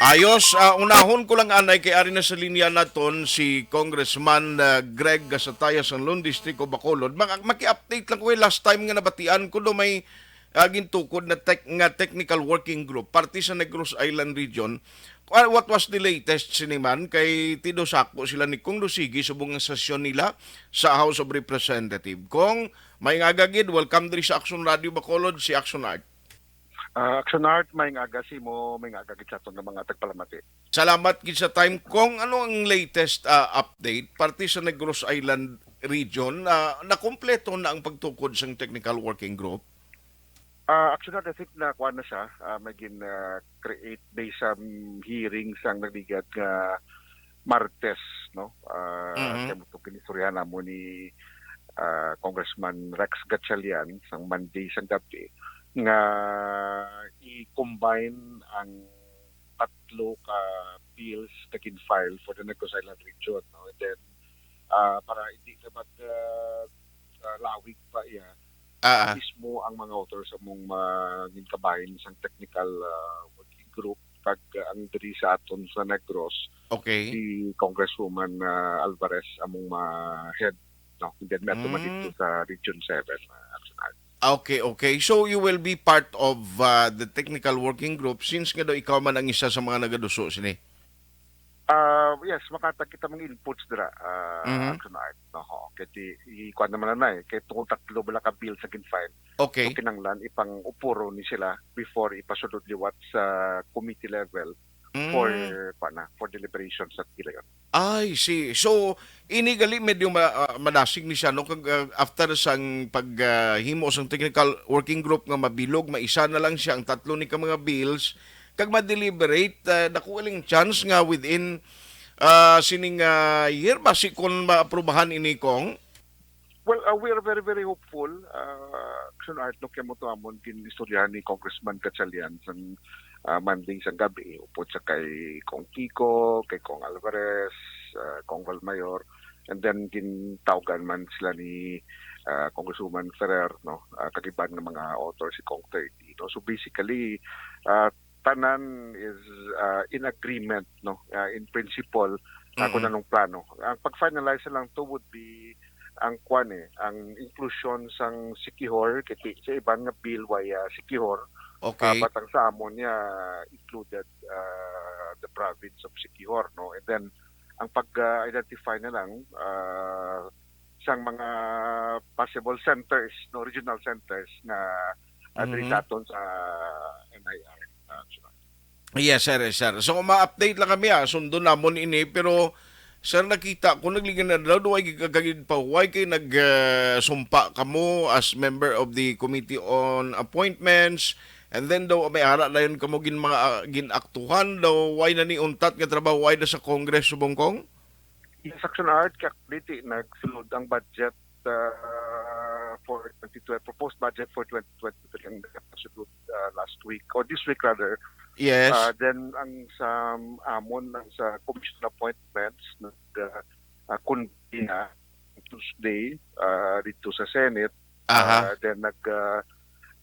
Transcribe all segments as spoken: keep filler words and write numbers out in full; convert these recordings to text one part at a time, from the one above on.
Ayos, ah, unahon ko lang anay kay ari na sa linya naton si Congressman, ah, Greg Gasataya sang Lone District of Bacolod. Maki-, maki-update lang ko kay last time nga nabatian ko do may, ah, gintukod na tech-, nga technical working group parte sa Negros Island region. Ah, what was the latest sini man? Kay tido sako sila ni Kong Dosigi subong ang sesyon nila sa House of Representative. Kong, may nga gagid, welcome diri sa Action Radio Bacolod, si Action Art. Ah, Action Art, may nga aga sa imo, may nga aga gid sa aton nga mga tagpalamati. Salamat gid sa time. Kong, ano ang latest, ah, update parte sa Negros Island region? Ah, nakumpleto na ang pagtukod sang technical working group? Ah, Action Art, I think na kuan na siya, ah, may gin, ah, create based sa, mm, hearing sang nagligad nga Martes, no? Ah, Mhm. Kay mo to ginistoryahan namo ni, ah, Congressman Rex Gatchalian sang Monday sang gabi nga i-combine ang tatlo ka bills na gin-file for the Negros Island region, no? And then, ah, para hindi na mag, ah, ah, lawig pa iya, Ah, ah. Mismo ang mga authors among ma-, ginkabahin sang technical, ah, working group kag, ah, ang diri sa aton sa Negros, Okay. Si Congresswoman, ah, Alvarez among ma-head, no? And then may ato man Mm. dito sa Region seven, ah, Action Art. Ah, okay, okay. So you will be part of, ah, the technical working group since nga daw ikaw man ang isa sa mga nagaduso sini. Ah, yes, makatag kita mga inputs dira, ah, Mhm. Action Art, no? Ho, kay ti, i-, kuwan naman na, eh, kay tungod tatlo bala ka bill sa ginfile. Okay. So, kinanglan ipang-upuro ni sila before ipasulod liwat sa committee level for, Mm. kuwan na, for deliberation sa gilayon. I see. So, ini gali medyo ma-, ah, madasig ni siya, no? Kag, ah, after sang pag, ah, himo sang technical working group nga mabilog, maisa na lang siya ang tatlo ni ka mga bills, kag ma-deliberate, ah, dako galing chance nga within, ah, sining, ah, year, basi kon maaprubahan ini, Kong? Well, uh, we are very, very hopeful, uh, Action Art, no, kay mo to amon ginistoryahan ni Congressman Gatchalian sang, uh, Monday sang gabi, upod sa kay Kong Kiko, kay Kong Alvarez, uh, Kong Valmayor, and then gintawgan man sila ni, uh, Congresswoman Ferrer, no, uh, kag iban nga mga author si Kong thirty, no. So basically, uh, tanan is, uh, in agreement, no, uh, in principle, uh, kung Mm-mm. anong plano. Ang pag-finalize na lang to would be ang kwan eh, ang inclusion sang Siquijor, kay ti-, sa iban nga bill way, ah, Siquijor, Okay. ah, but ang sa amon niya included, ah, the province of Siquijor, no? And then, ang pag, ah, identify na lang, ah, sang mga possible centers, no, regional centers nga, ah, diri Mhm. sa aton sa N I R, ah, Action Art. Yes, sir, yes, sir. So, ma-update lang kami, ah. Sundon namon ini, pero, sir, nakita ko nagligad na daw, duway gid ka gid pahuway kay nag, ah, sumpa kamo as member of the Committee on Appointments, and then daw may ara dayon kamo gin mga, ah, gin-aktuhan daw, way na ni untat nga trabaho, way na sa Congress, subong, Kong? Yes, Action Art, kay dito nagsulod ang budget, uh, for twenty twenty, proposed budget for twenty twenty-three ang nagsulod, uh, last week, or this week rather. Yes. Uh, then ang sa amon, ang sa commission appointments, nag, uh, uh, convene na Tuesday, uh, dito sa Senate. Aha. Uh, then nag, uh,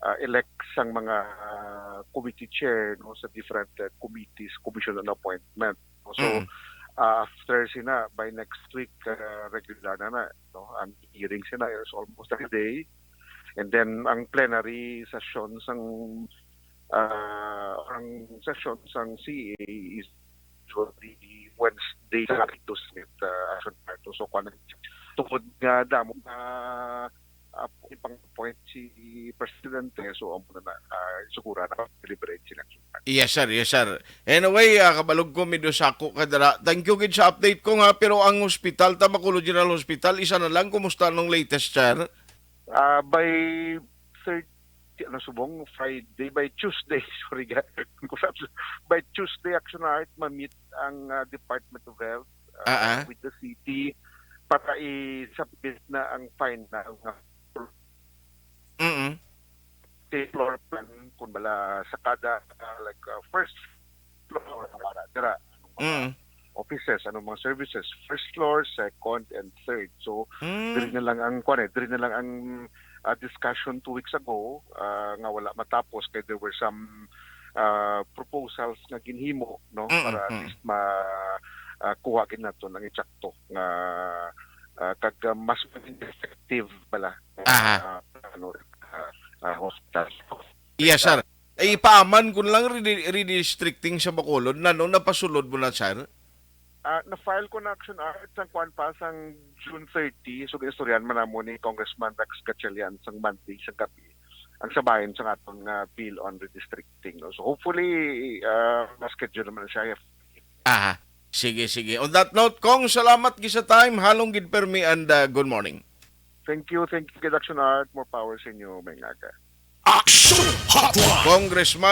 uh, elect sang mga, uh, committee chair, no, sa different, uh, committees, commission on appointment. So, Mm. uh, after sina, by next week, uh, regular na na, no? Ang hearing sina is almost every day. And then, ang plenary session sang, uh, ang session sang C A is usually Wednesday sa Senate, uh, Action Art. So, kung ano, tungod nga damo na, ah, ipang-appoint si Presidente, so amo na na, ah, siguro na deliberate sila. Yes, sir. Yes, sir. Anyway, ah, kabalog ko, medyo sako ka dira. Thank you gid sa update ko nga, pero ang hospital, Tabaculo General Hospital, isa na lang. Kumusta nung latest, sir? Ah, by thirty, ano, subong, Friday, by Tuesday, sorry, ga-, by Tuesday, Action Art, ma-meet ang, ah, Department of Health, ah, Ah, ah. with the city para i-submit na ang final nga Mm. floor plan kung bala sa kada, ah, like, ah, first floor, wala dira, anong mga Mm. offices, anong mga services, first floor, second, and third. So, Mm. diri na lang ang, kwan eh, diri na lang ang, ah, discussion two weeks ago, ah, nga wala matapos kay there were some, ah, proposals nga ginhimo, no, Mm, para at mm. least ma ah, kuha gid naton ang eksakto nga ah, kag ah, mas maging effective pala Aha. ah, ano ah, ah, hospital. Yes, sir. Ay, ipaaman ko lang redi- redistricting sa Bacolod. Nano napasulod mo na, sir? Ah, na-file ko na action, ah, sang kuan pa sang June thirty, so ginistoryahan man namo ni Congressman Rex Gatchalian sang Monday sang gabi ang sabayan sang aton nga bill on redistricting, no? So hopefully uh, ma-schedule naman siya. Aha. Sige, sige. On that note, Cong, salamat gid sa time. Halong gid permi and uh, good morning. Thank you, thank you, Action Art. More power sa inyo, may aga. Action Hotline. Congressman